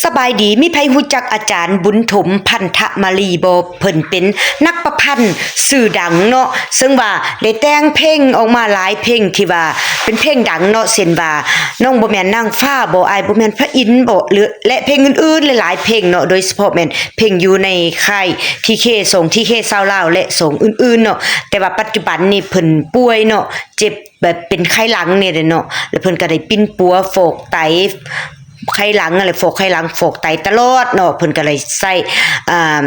ສະບາຍດີ, ມີໃຜຮູ້ຈັກອາຈານບຸນຖົມ ພັນທະມາລີບໍ່? ເພິ່ນເປັນນັກປະພັນຊື່ດັງເນາະ, ເຊິ່ງວ່າໄດ້ແຕ່ງເພງອອກມາຫຼາຍເພງ ທີ່ວ່າເປັນເພງດັງເນາະ, ເຊັ່ນວ່າ ນ້ອງບໍ່ແມ່ນນາງຟ້າບໍ່, ອ້າຍບໍ່ແມ່ນພະອິນບໍ່ ຫຼື ແລະ ເພງອື່ນໆຫຼາຍໆເພງເນາະ, ໂດຍສະເພາະແມ່ນເພງຢູ່ໃນຄ້າຍ ທີເຄ ສອງ ທີເຄ ຊາວລາວ ແລະ ສອງອື່ນໆເນາະ. ແຕ່ວ່າປັດຈຸບັນນີ້ເພິ່ນປ່ວຍເນາະ, ເຈັບ ແບບເປັນໄຂ້ຫຼັງນີ້ແຫຼະເນາະ, ແລ້ວເພິ່ນກໍໄດ້ປິ່ນປົວຟອກໄຕ ໄຂ້ຫຼັງຫັ້ນແຫຼະ, ຟອກໄຂ້ຫຼັງ ຟອກໄຕຕະຫຼອດເນາະ, ເພິ່ນກໍໄດ້ໃຊ້ ອ່າ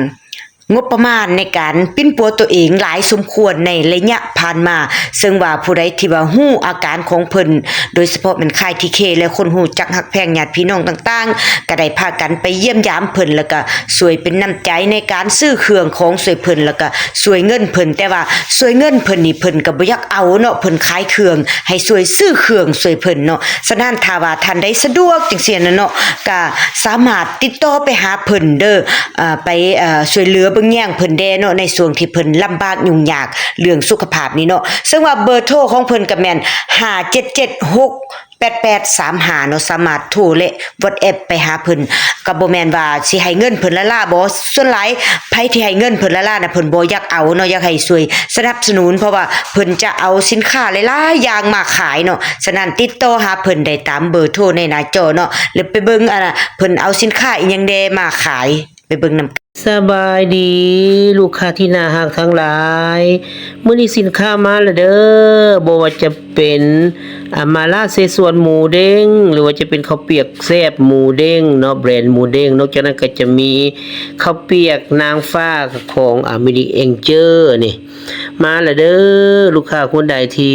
ງົບປະມານໃນການປິ່ນປົວຕົວເອງຫຼາຍສົມຄວນໃນໄລຍະຜ່ານມາ, ເຊິ່ງວ່າຜູ້ໃດທີ່ວ່າຮູ້ອາການຂອງເພິ່ນ ໂດຍສະເພາະແມ່ນຄ້າຍ ທີເຄ ແລະ ຄົນຮູ້ຈັກຮັກແພງຍາດພີ່ນ້ອງຕ່າງໆ ກໍໄດ້ພາກັນໄປຢ້ຽມຢາມເພິ່ນ ແລ້ວກໍຊ່ວຍເປັນນ້ຳໃຈໃນການຊື້ເຄື່ອງຂອງຊ່ວຍເພິ່ນ ແລ້ວກໍ ຊ່ວຍເງິນເພິ່ນ, ແຕ່ວ່າຊ່ວຍເງິນເພິ່ນນີ້ ເພິ່ນກໍບໍ່ຢາກເອົາເນາະ, ເພິ່ນຂາຍເຄື່ອງໃຫ້ຊ່ວຍຊື້ເຄື່ອງຊ່ວຍເພິ່ນເນາະ. ສະນັ້ນ ຖ້າວ່າທ່ານໃດສະດວກຈັ່ງຊີ້ນະເນາະ, ກໍສາມາດຕິດຕໍ່ໄປຫາເພິ່ນເດີ, ເອີ ໄປ ເອີ ຊ່ວຍເຫຼືອເບິ່ງແຍງເພິ່ນແດ່ເນາະ, ໃນຊ່ວງທີ່ເພິ່ນລຳບາກຫຍຸ້ງຍາກເລື່ອງສຸຂະພາບນີ້ເນາະ. ເຊິ່ງວ່າເບີໂທຂອງເພິ່ນກໍແມ່ນ ຫ້າເຈັດເຈັດຫົກ ແປດແປດສາມຫ້າເນາະ, ສາມາດໂທ ແລະ ວັອດແອັບໄປຫາເພິ່ນ. ກໍບໍ່ແມ່ນວ່າຊິໃຫ້ເງິນເພິ່ນລ້າໆບໍ່, ສ່ວນຫຼາຍໃຜທີ່ໃຫ້ເງິນເພິ່ນລ້າໆນະ ເພິ່ນບໍ່ຢາກເອົາເນາະ, ຢາກໃຫ້ຊ່ວຍສະໜັບສະໜູນ ເພາະວ່າເພິ່ນຈະເອົາສິນຄ້າຫຼາຍໆຢ່າງມາຂາຍເນາະ. ສະນັ້ນ ຕິດຕໍ່ຫາເພິ່ນໄດ້ຕາມເບີໂທໃນໜ້າຈໍເນາະ, ຫຼື ໄປເບິ່ງ ອັນນ່າ ເພິ່ນເອົາສິນຄ້າອີ່ຫຍັງແດ່ມາຂາຍ, ໄປເບິ່ງນຳກັນ. ສະບາຍດີລູກຄ້າທີ່ໜ້າຮັກທັງຫຼາຍ, ມື້ນີ້ສິນຄ້າມາແລ້ວເດີ, ບໍ່ວ່າຈະເປັນ ອາ ມາລ່າເສສວນໝູເດ້ງ ຫຼືວ່າຈະເປັນເຂົ້າປຽກແຊບໝູເດ້ງເນາະ, ແບຣນໝູເດ້ງ. ນອກຈາກນັ້ນກໍຈະມີເຂົ້າປຽກນາງຟ້າຂອງ ອາ ມິນິເອັງເຈີນີ້ ມາແລ້ວເດີ. ລູກຄ້າຄົນໃດທີ່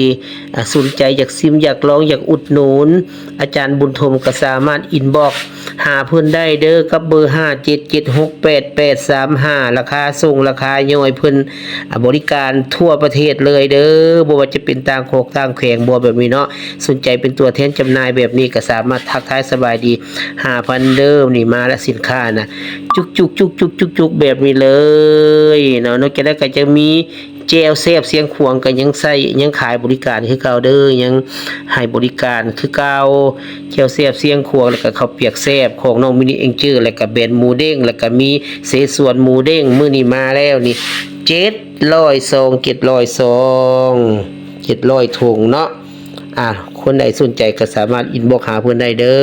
ອາ ສົນໃຈຢາກຊິມ ຢາກລອງ ຢາກອຸດໜູນ ອາຈານບຸນຖົມ ກໍສາມາດອິນບັອກຫາເພິ່ນໄດ້ເດີ ກັບເບີ ຫ້າເຈັດເຈັດຫົກແປດແປດສາມຫ້າ. ລາຄາສົ່ງ ລາຄາຍ່ອຍ ເພິ່ນ ອາ ບໍລິການທົ່ວປະເທດເລີຍເດີ, ບໍ່ວ່າຈະເປັນຕ່າງຂອກຕ່າງແຂວງບໍ່ ແບບນີ້ເນາະ. ສົນໃຈເປັນຕົວແທນຈຳໜ່າຍແບບນີ້ ກໍສາມາດທັກທາຍສະບາຍດີຫາເພິ່ນເດີ. ນີ້ມາແລ້ວ ສິນຄ້ານະ ຈຸກໆໆໆໆ ແບບນີ້ເລີຍເນາະ. ນອກຈາກນັ້ນກໍຈະມີ ແຈ່ວແຊບຊຽງຂວາງກໍຍັງໃຊ້ ຍັງຂາຍບໍລິການຄືເກົ່າເດີ, ຍັງໃຫ້ບໍລິການຄືເກົ່າ. ແຈ່ວແຊບຊຽງຂວາງ ແລ້ວກໍເຂົ້າປຽກແຊບຂອງນ້ອງມິນິເອັງເຈີ ແລ້ວກໍແບຣນໝູເດ້ງ ແລ້ວກໍມີເສສວນໝູເດ້ງ. ມື້ນີ້ມາແລ້ວນີ້ ເຈັດຮ້ອຍຊອງ ເຈັດຮ້ອຍຊອງ ເຈັດຮ້ອຍຖົງເນາະ. ອາ ຄົນໃດສົນໃຈກໍສາມາດອິນບັອກຫາເພິ່ນໄດ້ເດີ.